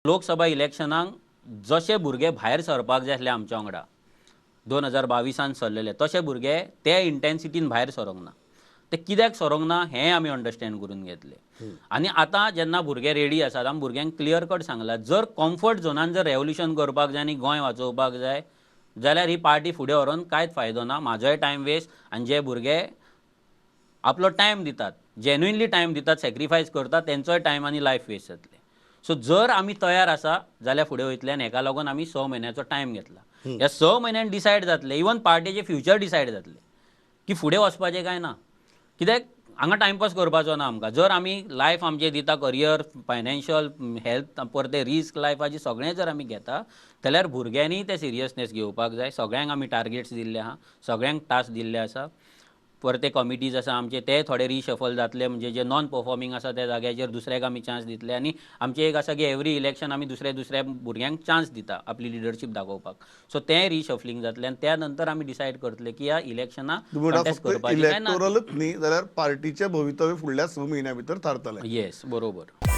लोकसभा इलेक्शनाक जशे भुरगे भायर सरपाक जाय आसले आमच्या वांगडा 2022 सरलेले, तशे भुरगे ते इंटेन्सिटीन भायर सरोंक ना. ते कित्याक सरोंक ना हें आमी अंडरस्टँड करून घेतलें. आनी आतां जेन्ना भुरगे रेडी आसात, आमी भुरग्यांक क्लियर कट सांगलां, जर कम्फर्ट झोनान जर रेवोल्युशन करपाक जाय आनी गोंय वाचोवपाक जाय जाल्यार ही पार्टी फुडें व्हरोन कांयच फायदो ना, म्हाजोय टायम वेस्ट. आनी जे भुरगे आपलो टायम दितात, जेन्युइनली टायम दितात, सॅक्रिफायस करतात, तेंचोय टायम आनी लायफ वेस्ट जातलें. सो जर आमी तयार आसा जाल्यार फुडें वयतले. आनी हेका लागून आमी 6 म्हयन्याचो टायम घेतला. ह्या 6 म्हयन्यान डिसायड जातलें, इवन पार्टीचें फ्युचर डिसायड जातलें की फुडें वचपाचें काय ना. कित्याक हांगा टायमपास करपाचो ना आमकां. जर आमी लायफ आमचें दिता, करियर, फायनान्शियल, हेल्थ, परते रिस्क लायफाची सगळें जर आमी घेता जाल्यार भुरग्यांनी तें सिरियसनेस घेवपाक जाय. सगळ्यांक आमी टार्गेट्स दिल्ले आहा, सगळ्यांक टास्क दिल्ले आसा. परते कमिटीज आसा आमचे, ते थोडे रिशफल जातले, म्हणजे जे नॉन परफॉर्मींग आसा त्या जाग्याचेर दुसऱ्याक आमी चान्स दितले. आनी आमचें एक आसा की एवरी इलेक्शन आमी दुसऱ्या दुसऱ्या भुरग्यांक चान्स दिता आपली लिडरशीप दाखोवपाक. सो तें रिशफलिंग जातलें आनी त्या नंतर आमी डिसायड करतले की ह्या इलेक्शनाक कंटेस्ट करपाचें काय ना. इलेक्टोरलच न्ही जाल्यार पार्टीचें भवितव्य फुडल्या 6 म्हयन्यां भितर थारतलें. येस, बरोबर.